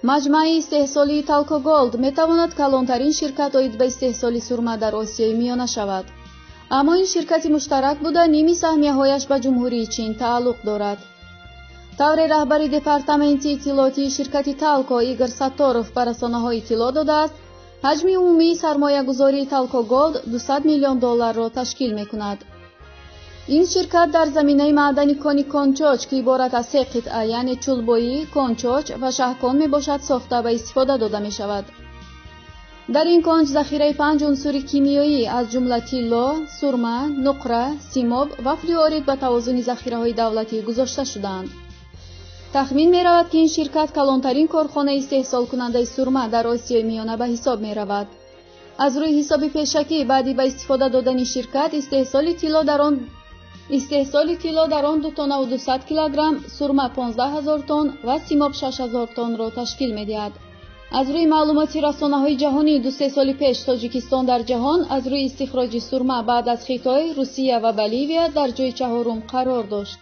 Маҷмааи истеҳсолии Талко Голд метавонад калонтарин ширкат оид ба истеҳсоли сурма дар Осиёи Миёна шавад. Аммо ин ширкати муштарак буда, ними саҳмияҳояш ба Ҷумҳурии Чин тааллуқ дорад. Тавре раҳбари департаменти иттилоотии ширкати Талко Игор Сатторов ба расонаҳо иттилоъ додааст, ҳаҷми умумии сармоягузории Талко Голд 200 миллион долларро ташкил мекунад. Ин ширкат дар заминаи маъдани кони Кончоч, ки иборат аз се қитъа, яъне Чулбоӣ, Кончоч ва Шаҳкон мебошад, сохта ба истифода дода мешавад. Дар ин конч захираи панҷ унсури кимиёӣ, аз ҷумла тилло, сурма, нуқра, симоб ва флюорит ба тавозуни захираҳои давлатӣ гузошта шудаанд. Тахмин меравад, ки ин ширкат калонтарин корхонаи истеҳсолкунандаи сурма дар Осиёи Миёна ба ҳисоб меравад. Аз рӯи ҳисоби пешакӣ, баъди ба истифода додани ширкат, истеҳсоли тилло дар он 2 тоннаву 200 килограмм, сурма 15 000 тонн ва симоб 6000 тоннро ташкил медиҳад. Аз рӯи маълумоти расонаҳои ҷаҳонӣ, 2-3 соли пеш Тоҷикистон дар ҷаҳон аз рӯи истихроҷи сурма баъд аз Хитой, Русия ва Боливия дар ҷои чаҳорум қарор дошт.